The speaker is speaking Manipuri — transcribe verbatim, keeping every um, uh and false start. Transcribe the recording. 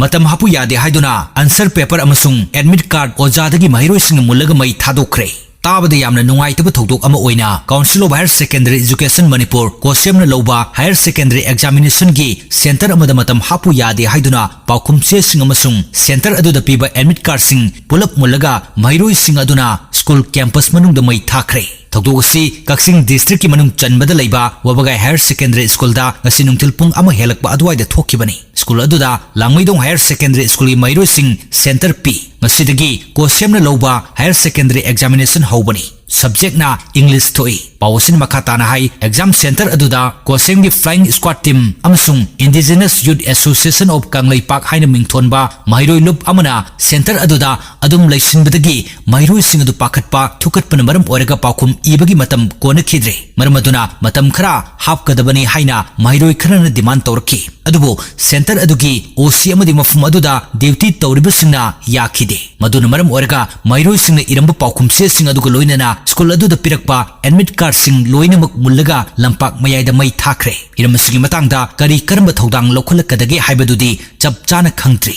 ꯃꯇꯝ ꯍꯥꯞꯄꯨ ꯌꯥꯗꯦ ꯍꯥꯏꯗꯨꯅ answer paper ꯑꯃꯁꯨꯡ admit card ꯑꯣꯖꯥꯗꯒꯤ ꯃꯍꯩꯔꯣꯏꯁꯤꯡꯅ ꯃꯨꯜꯂꯒ ꯃꯩ ꯊꯥꯗꯣꯛꯈ꯭ꯔꯦ꯫ ꯇꯥꯕꯗ ꯌꯥꯝꯅ ꯅꯨꯡꯉꯥꯏꯇꯕ ꯊꯧꯗꯣꯛ ꯑꯃ ꯑꯣꯏꯅ Council of Higher Secondary Education Manipur, COHSEM ꯅ ꯂꯧꯕ higher secondary examination ꯒꯤ centre ꯑꯃꯗ ꯃꯇꯝ ꯍꯥꯞꯄꯨ ꯌꯥꯗꯦ ꯍꯥꯏꯗꯨꯅ ꯄꯥꯎꯈꯨꯝ ꯆꯦꯁꯤꯡ ꯑꯃꯁꯨꯡ centre ꯑꯗꯨꯗ ꯄꯤꯕ admit card ꯁꯤꯡ ꯄꯨꯂꯞ ꯃꯨꯜꯂꯒ ꯃꯍꯩꯔꯣꯏꯁꯤꯡ ꯑꯗꯨꯅ school campus ꯃꯅꯨꯡꯗ ꯃꯩ ꯊꯥꯈ꯭ꯔꯦ꯫ ꯊꯧꯗꯣꯛ ꯑꯁꯤ ꯀꯛꯆꯤꯡ district ꯀꯤ ꯃꯅꯨꯡ ꯆꯟꯕꯗ ꯂꯩꯕ ꯋꯥꯕꯒꯥꯏ Higher Secondary School ꯗ ꯉꯁꯤ ꯅꯨꯡꯊꯤꯜ ꯄꯨꯡ ꯑꯃ ꯍꯦꯜꯂꯛꯄ ꯑꯗꯨꯋꯥꯏꯗ ꯊꯣꯛꯈꯤꯕꯅꯤ꯫ School ꯑꯗꯨꯗ ꯂꯥꯡꯃꯩꯗꯣꯡ Higher Secondary School ꯒꯤ ꯃꯍꯩꯔꯣꯏꯁꯤꯡ centre ꯄꯤ꯫ ꯉꯁꯤꯗꯒꯤ COHSEM ꯅ ꯂꯧꯕ higher secondary examination ꯍꯧꯕꯅꯤ꯫ Subject ꯅ English ꯊꯣꯛꯏ꯫ ꯄꯥꯎ ꯑꯁꯤꯅ ꯃꯈꯥ ꯇꯥꯅ ꯍꯥꯏ, exam centre ꯑꯗꯨꯗ COHSEM ꯒꯤ Flying Squad Team ꯑꯃꯁꯨꯡ Indigenous Youth Association of Kangleipak ꯍꯥꯏꯅ ꯃꯤꯡꯊꯣꯟꯕ ꯃꯍꯩꯔꯣꯏ ꯂꯨꯞ ꯑꯃꯅ centre ꯑꯗꯨꯗ ꯑꯗꯨꯝ ꯂꯩꯁꯤꯟꯕꯗꯒꯤ ꯃꯍꯩꯔꯣꯏꯁꯤꯡ ꯑꯗꯨ ꯄꯥꯈꯠꯄ ꯊꯨꯀꯠꯄꯅ ꯃꯔꯝ ꯑꯣꯏꯔꯒ ꯄꯥꯎꯈꯨꯝ ꯏꯕꯒꯤ ꯃꯇꯝ ꯀꯣꯟꯅꯈꯤꯗ꯭ꯔꯦ꯫ ꯃꯔꯝ ꯑꯗꯨꯅ ꯃꯇꯝ ꯈꯔ ꯍꯥꯞꯀꯗꯕꯅꯤ ꯍꯥꯏꯅ ꯃꯍꯩꯔꯣꯏ ꯈꯔꯅ demand ꯇꯧꯔꯛꯈꯤ꯫ ꯑꯗꯨꯕꯨ centre ꯑꯗꯨꯒꯤ OC ꯑꯃꯗꯤ ꯃꯐꯝ ꯑꯗꯨꯗ duty ꯇꯧꯔꯤꯕꯁꯤꯡꯅ ꯌꯥꯈꯤꯗꯦ꯫ ꯃꯗꯨꯅ ꯃꯔꯝ ꯑꯣꯏꯔꯒ ꯃꯍꯩꯔꯣꯏꯁꯤꯡꯅ ꯏꯔꯝꯕ ꯄꯥꯎꯈꯨꯝ ꯆꯦꯁꯤꯡ ꯑꯗꯨꯒ ꯂꯣꯏꯅꯅ school ꯑꯗꯨꯗ ꯄꯤꯔꯛꯄ admit card ꯁꯤꯡ ꯂꯣꯏꯅꯃꯛ ꯃꯨꯜꯂꯒ ꯂꯝꯄꯥꯛ ꯃꯌꯥꯏꯗ ꯃꯩ ꯊꯥꯈ꯭ꯔꯦ꯫ ꯍꯤꯔꯝ ꯑꯁꯤꯒꯤ ꯃꯇꯥꯡꯗ ꯀꯔꯤ ꯀꯔꯝꯕ ꯊꯧꯗꯥꯡ ꯂꯧꯈꯠꯂꯛꯀꯗꯒꯦ ꯍꯥꯏꯕꯗꯨꯗꯤ ꯆꯞ ꯆꯥꯅ ꯈꯪꯗ꯭ꯔꯤ꯫